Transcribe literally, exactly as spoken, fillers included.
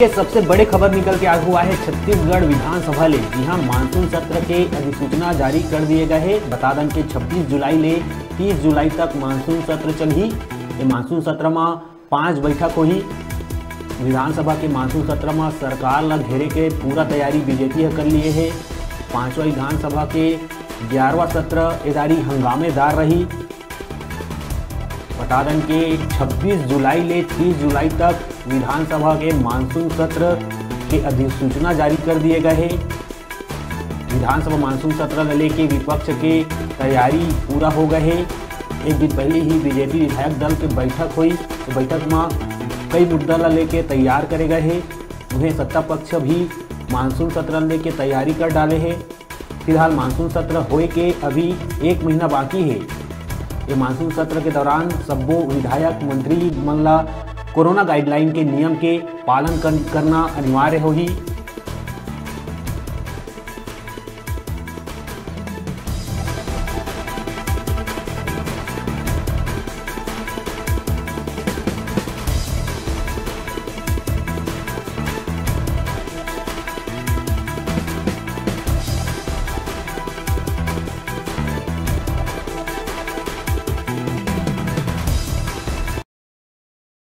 ये सबसे बड़े खबर निकल के आगू आए हे छत्तीसगढ़ विधानसभा ले, जिहां मानसून सत्र के अधिसूचना जारी कर दिए गए हे। बता दन के छब्बीस जुलाई ले तीस जुलाई तक मानसून सत्र चलही। ये मानसून सत्र म पांच बैठक होही। विधानसभा के मानसून सत्र म सरकार ल घेरे के पूरा तैयारी बीजेपी ह कर लिए हे। पांचवा विधानसभा के ग्यारहवाँ सत्र एदारी हंगामेदार रही। बता दन के छब्बीस जुलाई ले तीस जुलाई तक विधानसभा के मानसून सत्र के अधिसूचना जारी कर दिए गए हे। विधानसभा मानसून सत्र ल लेके विपक्ष के तैयारी पूरा हो गए हे। एक दिन पहले ही बीजेपी विधायक दल के बैठक हुई, तो बैठक म कई मुद्दा ल लेके तैयार करे गए हे। उहें सत्ता पक्ष भी मानसून सत्र ल लेके तैयारी कर डाले हे। फिलहाल मानसून सत्र होए के अभी एक महीना बाकी हे। ये मानसून सत्र के दौरान सब्बो विधायक मंत्री मन ला कोरोना गाइडलाइन के नियम के पालन कर, करना अनिवार्य होही।